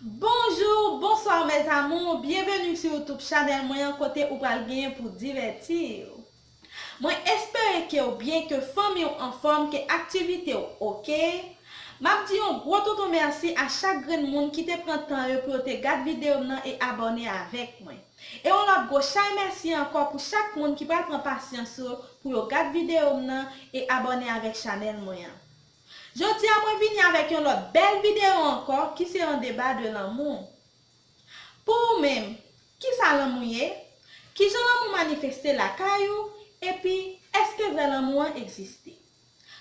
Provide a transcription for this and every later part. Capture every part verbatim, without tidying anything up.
Bonjou, bonswa mes amours, byenveni sou YouTube chanèl mwen an kote ou pral genyen pou divèti w. Mwen espere ke w byen, ke fanmi w anfòm, ke aktivite w oke. M ap di yon gwo tonton mèsi a chak grenn moun ki te pran tan yo pou yo te gad videyo m nan e abòne avèk mwen. E yon lòt gwo chay mèsi ankò pou chak moun ki pral pran pasyans yo pou yo gad videyo m nan e abòne avèk chanèl mwen an. Jodi a mwen vini avèk yon lòt bèl videyo ankò ki se yon deba de lanmou. Pou ou menm, kisa lanmou ye? Kijan lanmou manifeste lakay ou? Epi, èske vrè lanmou an egziste?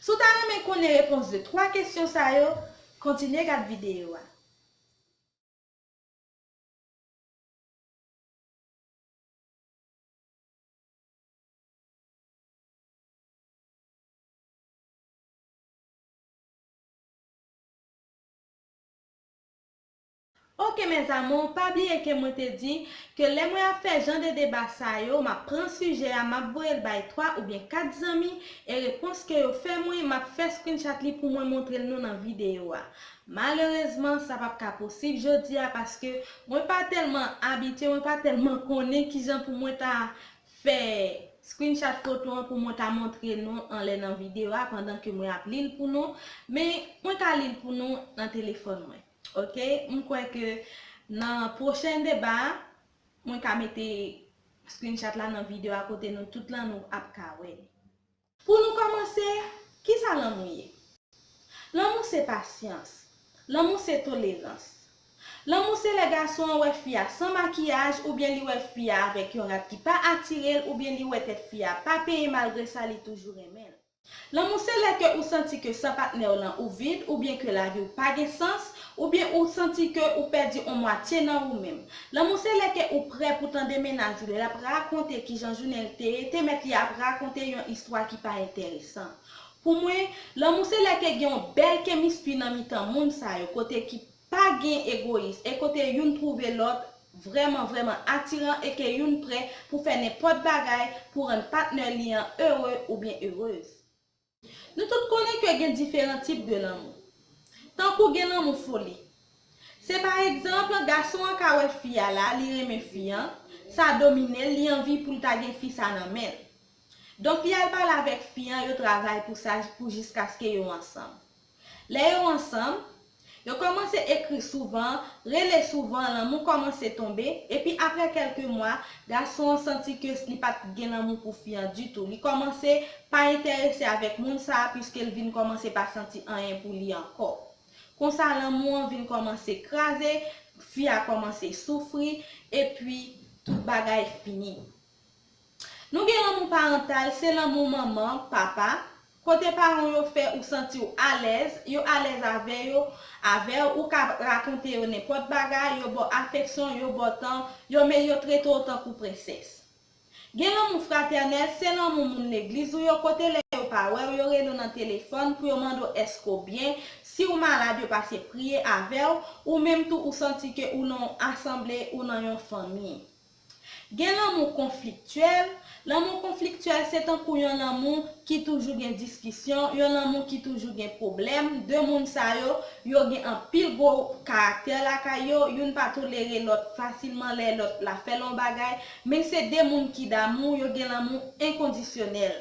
Si w ta renmen konnen repons de twa kesyon sa yo, kontinye gad videyo a. Ok mes amours, pa bliye ke mwen te di ke lè mwen ap fè jan de deba sa yo, m ap pran sijè a, m ap voye l bay twa oubyen kat zanmi, e repons ke yo fè mwen, m ap fè screenshot li pou mwen montre l nou nan videyo a. Malerezman, sa p ap ka posib jodi a paske mwen pa tèlman abitye, mwen pa tèlman konnen kijan pou mwen ta fè screenshot foto an pou mwen ta montre nou anlè nan videyo a pandan ke mwen ap li l pou nou. Men, mwen ka li l pou nou nan telefòn mwen. Ok? M kwè ke nan pwochen deba a, mwen ka mete screenshot la nan videyo a kote nou tout lan nou ap ka wè l. Pou nou kòmanse, kisa lanmou ye? Lanmou se pasyans. Lanmou se tolerans. Lanmou se lè gason an wè fi a san makiyaj oubyen li wè fi a avèk yon rad ki pa atire l oubyen li wè tèt fi a pa penyen malgre sa li toujou renmen l. Lanmou se lè ke ou santi ke san patnè w lan ou vid oubyen ke lavi w pa gen sans oubyen ou santi ke ou pèdi on mwatye nan ou menm. Lanmou se lè ke ou prè pou tande mennaj ou lè l ap rakonte kijan jounen l te ye, te mèt li ap rakonte yon istwa ki pa enteresan. Pou mwen, lanmou se lè ke gen yon bèl kemistrì nan mitan moun sa yo, kote ki pa gen egoyis e kote youn twouve lòt vrèman, vrèman atiran e ke youn prè pou fè nenpòt bagay pou rann patnè li an ere oubyen erez. Nou tout konnen ke gen diferan tip de lanmou. Tankou gen lanmou foli. Se pa egzanp, gason an ka wè fi a la, li renmen fi an, sa domine l, li anvi pou l ta gen fi sa nan men l. Donk, li al pale avèk fi an, yo travay pou sa pou jiskaske yo ansanm. Lè yo ansanm, yo kòmanse ekri souvan, rele souvan, lanmou kòmanse tonbe, epi apre kèlke mwa, gason an santi ke li pa t gen lanmou pou fi an ditou. Li kòmanse pa enterese avèk moun sa a, piske l vin kòmanse pa santi anyen pou li ankò. Konsa, lanmou an vin kòmanse kraze, fi a kòmanse soufri, epi tout bagay fini. Nou gen lanmou parantal, se lanmou manman, papa, kote paran w yo fè ou santi w alèz, yo alèz avè yo, avè w, ou ka rakonte yo nenpòt bagay, yo ba w afeksyon, yo ba w tan, yo men yo trete w tankou prensès. Gen lanmou fratènèl, se lanmou moun legliz ou yo, kote lè yo pa wè w, yo rele w nan telefòn pou yo mande w èske w byen, si w malad, yo pase priye avè w, ou menm tou ou santi ke ou nan yon asanble, ou nan yon fanmi. Gen lanmou konfliktyèl. Lanmou konfliktyèl se tankou yon lanmou ki toujou gen diskisyon, yon lanmou ki toujou gen pwoblèm. De moun sa yo, yo gen anpil gwo karaktè lakay yo, youn pa tolere lòt fasilman lè lòt la fè l yon bagay, men se de moun ki damou, yo gen lanmou enkondisyonèl.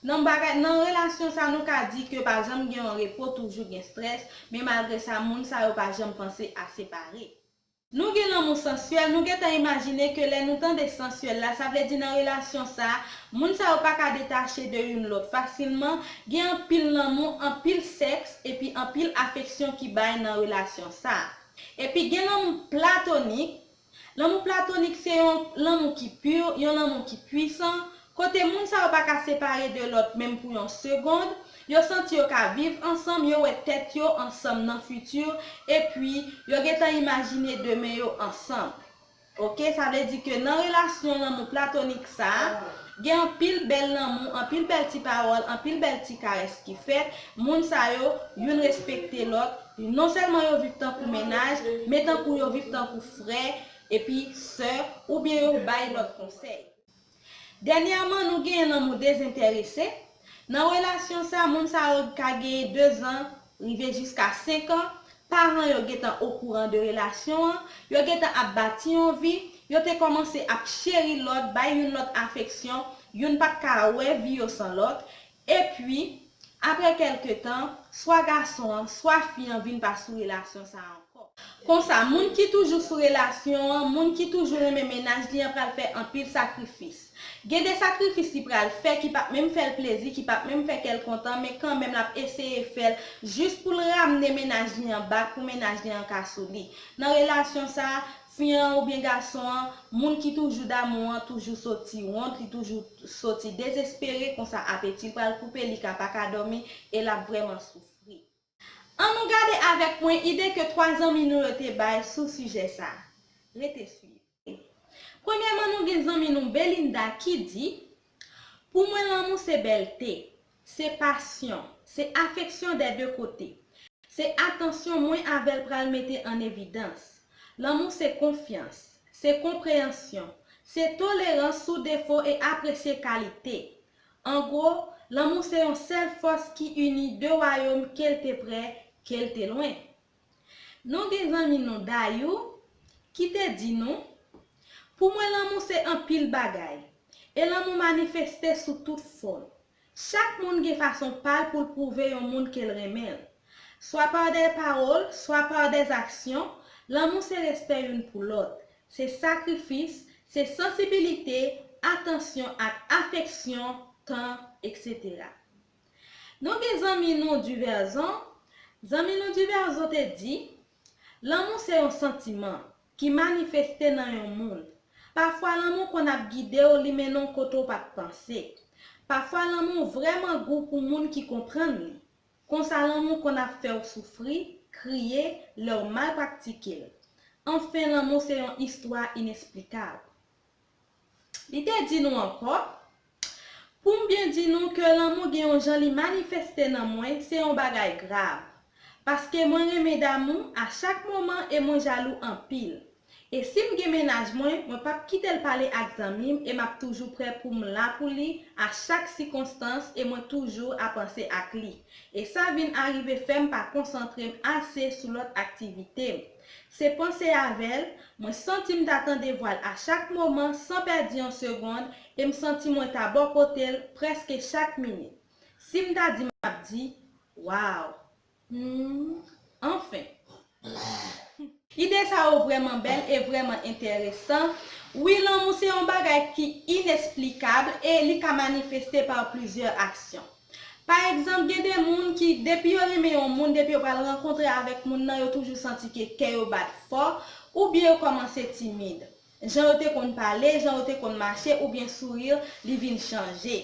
Nan bagay, nan relasyon sa nou ka di ke pa janm gen yon repo, toujou gen strès, men malgre sa moun sa yo pa janm panse a separe. Nou gen lanmou sansyèl, nou gentan imajine ke lè nou tande sansyèl la, sa vle di nan relasyon sa, moun sa yo pa ka detache de youn lòt fasilman, gen anpil lanmou, anpil sèks, epi anpil afeksyon ki bay nan relasyon sa. Epi gen lanmou platonik. Lanmou platonik se yon lanmou ki pi, yon lanmou ki pwisan, kote moun sa yo pa ka separe de lòt menm pou yon segond, yo santi yo ka viv ansanm, yo wè tèt yo ansanm nan fiti, epi yo gentan imajine demen yo ansanm. Ok, sa vle di ke nan relasyon lanmou platonik sa, gen anpil bèl lanmou, anpil bèl ti pawòl, anpil bèl ti karès ki fèt. Moun sa yo, youn respekte lòt, non sèlman yo viv tankou mennaj, men tankou yo viv tankou frè epi sè, oubyen yo bay lòt konsèy. Dènyèman, nou genyen lanmou dezenterese. Nan relasyon sa, moun sa yo ka genyen de zan, rive jiska senk an, Paran yo gentan okouran de relasyon an, yo gentan ap bati yon vi, yo te kòmanse ap cheri lòt, bay youn lòt afeksyon, youn pa t ka wè vi yo san lòt, epi, apre kèlke tan, swa gason an, swa fi an vin pa sou relasyon sa a ankò. Konsa, moun ki toujou sou relasyon an, moun ki toujou renmen mennaj li an pral fè anpil sakrifis. Gen de sakrifis li pral fè ki p ap menm fè l plezi, ki p ap menm fè kè l kontan, men kanmenm l ap eseye fè l jis pou l ramne mennaj li an bak, pou mennaj li an ka sou li. Nan relasyon sa a, fi an oubyen gason an, moun ki toujou damou an toujou soti wont, li toujou soti dezespere, konsa apeti l pral koupe, li ka pa ka dòmi e l ap vrèman soufri. Ann nou gade avèk mwen ide ke twa zanmi nou yo te bay sou sijè sa a. Rete swiv. Premyèman, nou gen zanmi nou Belinda ki di, pou mwen, lanmou se bèlte, se pasyon, se afeksyon dè de kote. Se atansyon mwen avè l pral mete an evidans. Lanmou se konfyans, se konpreyansyon, se tolerans sou defo e apresye kalite. An gwo, lanmou se yon sèl fòs ki ini de wayòm ke l te prè, ke l te lwen. Nou gen zanmi nou Dayou ki te di nou, pou mwen lanmou se anpil bagay, e lanmou manifeste sou tout fòm. Chak moun gen fason pa l pou l pwouve yon moun ke l renmen l. Swa pa de pawòl, swa pa de aksyon, lanmou se respè youn pou lòt, se sakrifis, se sansibilite, atansyon ak afeksyon, tan, etsetera. Nou gen zanmi nou Diverzon. Zanmi nou Diverzon te di, lanmou se yon santiman ki manifeste nan yon moun. Pafwa lanmou konn ap gide w, li mennen w kote w pa t panse. Pafwa lanmou vrèman gou pou moun ki konprann li. Konsa lanmou konn ap fè w soufri, kriye, lè w mal praktike l. Anfen, lanmou se yon istwa inesplikab. Li te di nou ankò, pou m byen di nou ke lanmou gen yon jan li manifeste nan mwen, se yon bagay grav. Paske mwen renmen damou a chak moman e mwen jalou anpil. E si m gen mennaj mwen, mwen p ap kite l pale ak zanmi m e m ap toujou prè pou m la pou li a chak sikonstans e mwen toujou a panse ak li. E sa vin arive fè m pa konsantre m ase sou lòt aktivite m. Se panse avè l, mwen santi m ta tande vwa l a chak moman san pèdi yon segonn e m santi mwen ta bò kote l prèske chak minit. Si m ta di m ap di, waw! Hmm, anfen. Ide sa yo vrèman bèl e vrèman enteresan. Wi, lanmou se yon bagay ki inesplikab e li ka manifeste pa plizyè aksyon. Pa egzanp, gen de moun ki, depi yo renmen yon moun, depi yo pral rankontre avèk moun nan, yo toujou santi ke kè yo bat fò, oubyen yo kòmanse timid. Jan yo te konn pale, jan yo te konn mache, oubyen souri, li vin chanje.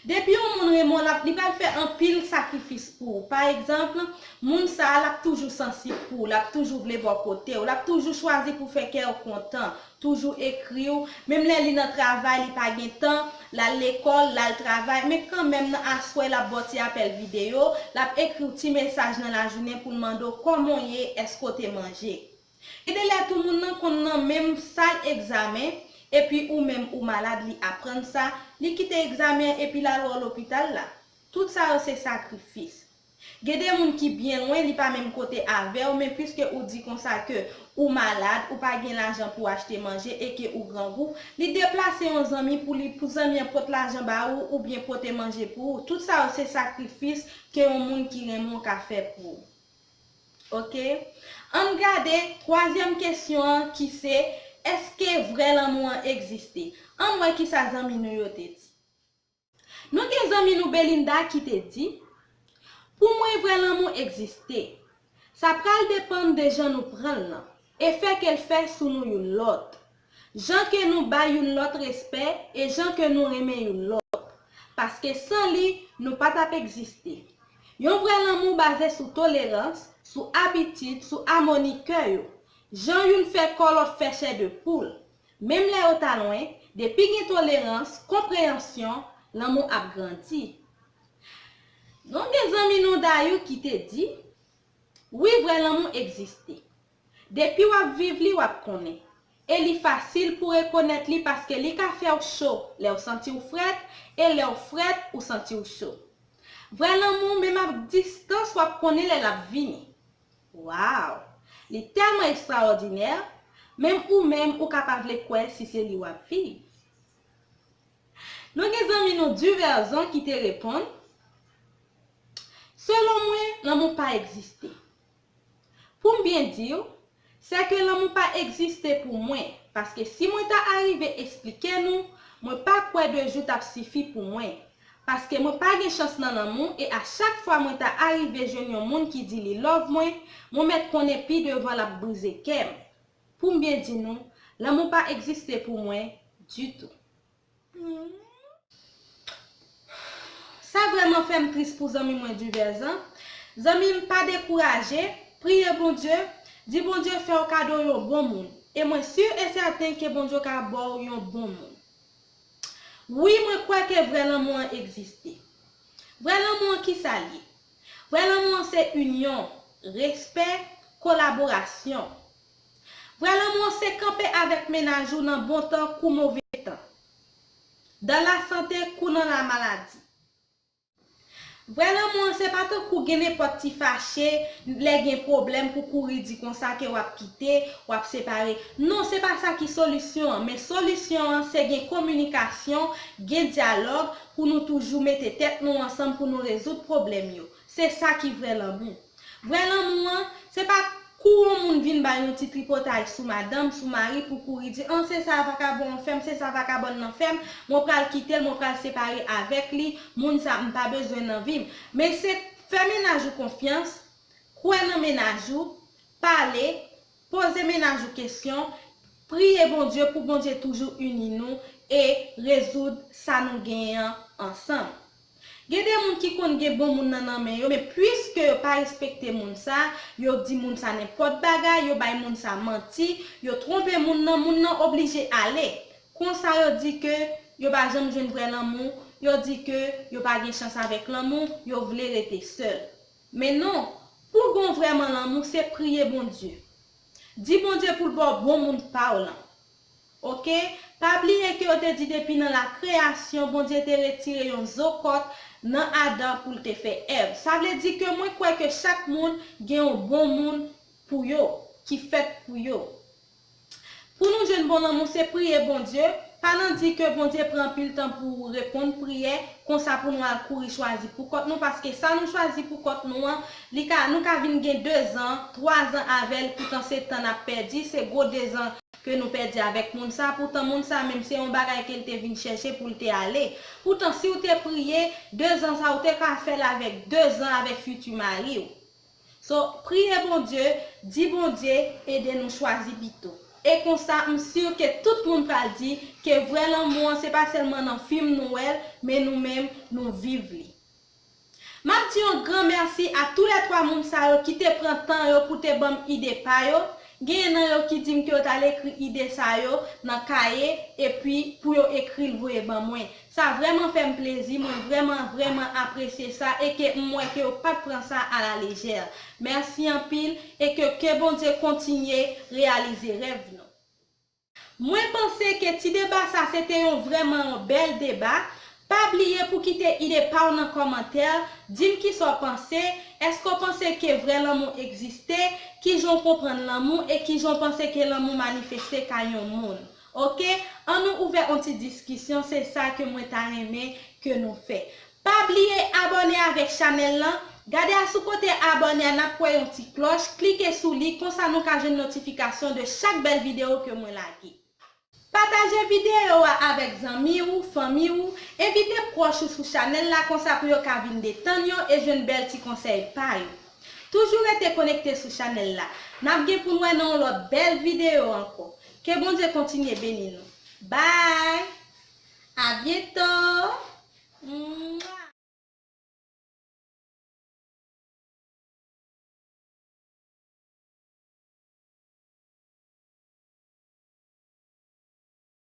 Depi yon moun renmen w, l ap, li pral fè anpil sakrifis pou ou. Pa egzanp, moun sa a, l ap toujou sansib pou ou, l ap toujou vle bò kote w, l ap toujou chwazi pou fè kè w kontan, toujou ekri w. Menm lè li nan travay, li pa gen tan, l al lekòl, l al travay, men kanmenm nan aswè, l ap ba w ti apèl videyo, l ap ekri w ti mesaj nan lajounen pou l mande w kòman w ye, èske w te manje. Gen de lè tou moun nan konn nan menm sal egzamen, epi ou menm ou malad, li aprann sa, li kite egzamen an epi l al wè w lopital la. Tout sa yo se sakrifis. Gen de moun ki byen lwen, li pa menm kote avè w, men piske ou di konsa ke ou malad, ou pa gen lajan pou w achte manje e ke ou grangou, li deplase yon zanmi pou li, pou zanmi an pot lajan ba ou oubyen pote manje pou ou. Tout sa yo se sakrifis ke yon moun ki renmen w ka fè pou ou. Oke? Ann gade twazyèm kesyon an ki se, èske vrè lanmou an egziste? Ann wè kisa zanmi nou yo te di. Nou gen zanmi nou Belinda ki te di, pou mwen vrè lanmou egziste. Sa pral depann de jan nou pran l lan, efè ke l fè sou nou youn lòt, jan ke nou bay youn lòt respè e jan ke nou renmen youn lòt. Paske san li, nou pa t ap egziste. Yon vrè lanmou baze sou tolerans, sou abitid, sou amoni kè yo. Jan youn fè kò lòt fè chè de poul. Menm lè yo ta lwen, depi gen tolerans, konpreyansyon, lanmou ap grandi. Nou gen zanmi nou Dayou ki te di, wi, vrè lanmou egziste. Depi w ap viv li, w ap konnen. E li fasil pou rekonèt li paske li ka fè w cho lè w santi w frèt, e lè w frèt, ou santi w cho. Vrè lanmou, menm ak distans, w ap konnen lè l ap vini. Waw! Li tèlman ekstraòdinè, menm ou menm ou ka pa vle kwè si se li w ap viv. Nou gen zanmi nou Diverzon ki te reponn, selon mwen, lanmou pa egziste. Pou m byen di w, sè ke lanmou pa egziste pou mwen, paske si mwen ta arive esplike nou, mwen pa kwè de jou t ap sifi pou mwen. Paske mwen pa gen chans nan lanmou e a chak fwa mwen ta arive jwenn yon moun ki di li love mwen, mwen mèt konnen pi devan l ap brize kè m. Pou m byen di nou, lanmou pa egziste pou mwen ditou. Sa vrèman fè m tris pou zanmi mwen Diverzan. Zanmi m, pa dekouraje, priye Bondye, di Bondye fè w kado yon bon moun. E mwen si e sèten ke Bondye ka ba w yon bon moun. Wi, mwen kwè ke vrè lanmou an egziste. Vrè lanmou an kisa l ye? Vrè lanmou an se inyon, respè, kolaborasyon. Vrè lanmou an se kanpe avèk mennaj ou nan bon tan kou move tan. Dans la santé kou nan la maladie. Vrè lanmou an se pa tankou gen nenpòt ti fache, lè gen pwoblèm pou kouri di konsa ke w ap kite, w ap separe. Non, se pa sa ki solisyon an, men solisyon an se gen kominikasyon, gen dyalòg pou nou toujou mete tèt nou ansanm pou nou rezoud pwoblèm yo. Se sa ki vrè lanmou. Vrè lanmou an, se pa kou yon moun vin bay yon ti tripotay sou madanm, sou mari pou kouri di, an se sa vakabon an fè m, se sa vakabòn nan fè m, mwen pral kite l, mwen pral separe avèk li, moun sa m pa bezwen nan vi m. Men se fè mennaj ou konfyans, kwè nan mennaj ou, pale, poze mennaj ou kesyon, priye Bondye pou Bondye toujou ini nou e rezoud sa nou genyen an ansanm. Gen de moun ki konn gen bon moun nan nan men yo, men piske yo pa respekte moun sa, yo di moun sa nenpòt bagay, yo bay moun sa manti, yo twonpe moun nan, moun nan oblije ale. Konsa yo di ke yo pa janm jwenn vrè lanmou, yo di ke yo pa gen chans avèk lanmou, yo vle rete sèl. Men non, pou gon vrèman lanmou, se priye Bondye. Di Bondye pou l ba w bon moun pa w lan. Oke? Pa bliye ke yo te di depi nan lakreyasyon, Bondye te retire yon zo kòt nan Adan pou l te fè Èv. Sa vle di ke mwen kwè ke chak moun gen yon bon moun pou yo, ki fèt pou yo. Pou nou jwenn bon lanmou, se priye Bondye. Pa nan di ke Bondye pran anpil tan pou reponn priyè, konsa pou nou al kouri chwazi pou kont nou, paske sa nou chwazi pou kont nou an, li ka, nou ka vin gen dezan, twazan avè l, poutan se tan n ap pèdi, se gwo dezan ke nou pèdi avèk moun sa, poutan moun sa menm se yon bagay ke l te vin chèche pou l te ale. Poutan si w te priye, dezan sa ou te ka fè l avèk dezan avèk fiti mari w. So, priye Bondye, di Bondye ede nou chwazi pito. E konsa, m si ke tout moun pral di ke vrè lanmou an se pa sèlman nan fim nou wè l, men nou menm nou viv li. M ap di yon gran mèsi a tou lè twa moun sa yo ki te pran tan yo pou te ban m ide pa yo. Genyen nan yo ki di m ke yo t al ekri ide sa yo nan kaye epi pou yo ekri l voye ban mwen. Sa vrèman fè m plezi, mwen vrèman, vrèman apresye sa e ke m wè ke yo pa t pran sa alalejè. Mèsi anpil e ke, ke Bondye kontinye reyalize rèv nou. Mwen panse ke ti deba sa se te yon vrèman yon bèl deba. Pa bliye pou kite ide pa w nan kòmantè, di m kisa w panse, èske w panse ke vrè lanmou egziste, kijan w konprann lanmou e kijan w panse ke lanmou manifeste kay yon moun. Oke, ann nou ouvè yon ti diskisyon, se sa ke mwen ta renmen ke nou fè. Pa bliye abòne avèk chanèl lan, gade a sou kote abòne a n ap wè yon ti klòch, klike sou li, konsa nou ka jwenn notifikasyon de chak bèl videyo ke mwen lage. Pataje videyo a avèk zanmi w, fanmi w, envite pwòch ou sou chanèl la konsa pou yo ka vin detann yo e jwenn bèl ti konsèy pa yo. Toujou rete konekte sou chanèl la. N ap gen pou n wè nan yon lòt bèl videyo ankò. Ke Bondye kontinye beni nou. Bye! A byento! Mwah!